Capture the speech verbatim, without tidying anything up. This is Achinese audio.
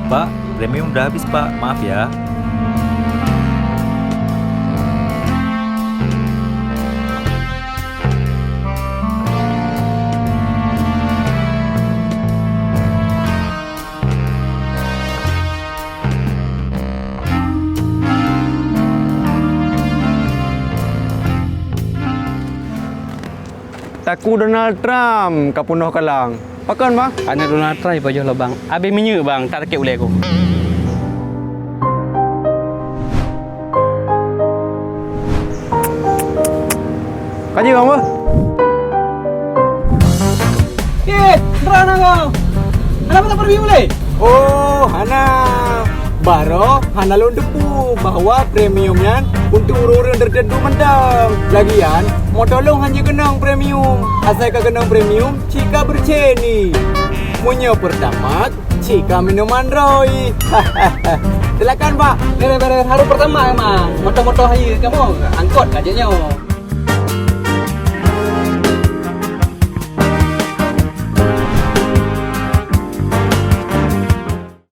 Pak, premium udah habis, Pak. Maaf ya. Takue Donald Trump ka peunoh kalang. Pakon, Bang? Aneuk Donald Trump pajoh lom, Bang. Abéh minyeuk, Bang, tak sakét ulée ku. Ka jeuet, Bang, beuh? Eh, Indra na kau. Kenapa tak pergi boleh? Oh, hana. Baroe hana lôn teupeue bahwa premium nyan untuk ureuëng-ureuëng tertentu mantong. Lagian, moto lôn hana keunong premium. Asai ka keunong premium, cit ka Berceni. Meunyoe Pertamax, cit ka minuman Roy. Silakan, Pak. Beres-beres, harus Pertamax emang. Moto-moto hai kamoe, angkot ka jeuet nyoe.